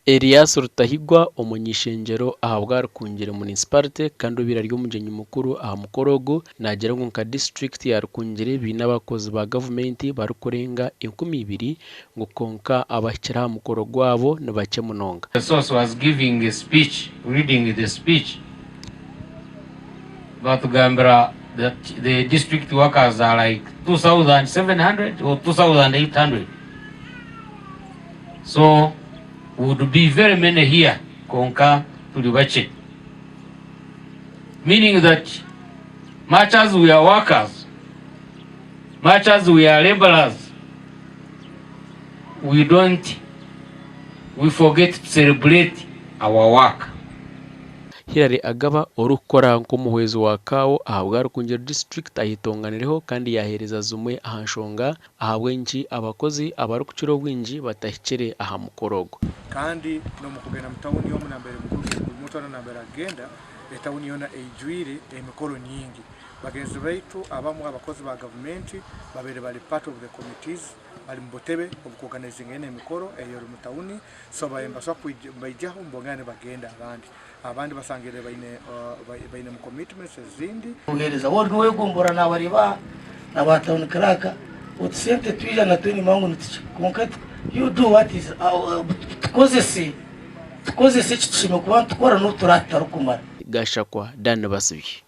Erias Rutahigwa omuny'ishengyero ahabwa Rukungiri Munisiparite kandi obaire ari omugyenyi mukuru aha mukoro ogu naagira ngu nka disiturikiti ya Rukungiri baine abakozi ba gavumenti barikurenga 2000 ngu kwonka abahikire aha mukoro gwabo nibakye munonga. The source was giving a speech, reading the speech, batugambira that the district workers are like 2700 or 2800 so would be very many here konka turi bakye meaning that much as we are workers much as we are laborers we don't we forget to celebrate our work. Hillary Agaba, orikukora nk'omuhwezi wa CAO ahabwa Rukungiri disiturikiti ayetonganireho kandi yaaheereza zimwe aha nshonga ahabw'enki abakozi abarikukira obwingi batahikire aha mukoro ogu. Kandi n'omu kugenda mu tawuni omu nambere mukuru buri muntu weena nambere akugenda, etawuni yoona eijwire emikoro nyingi. Bagenzi baitu abamwe abakozi ba gavumenti babaire bari part of the committees bari mu butebe obukuorganizinga enu emikoro eyeri mu tawuni so babaire nibasobola kwija nibaijaho nibongera nibagenda abandi. Abandi basangire baine baine mu commitments ezindi. Obuheereza waaba ori n'owegombora naabareeba aha na ba town clerk oti sente twija natwe enyima ngu nitukye kwonka you do what is tukozese tukozese eki tushemereire kuba nitukora n'obu turaba tutarikumara. Gashakwa Dan Basibye.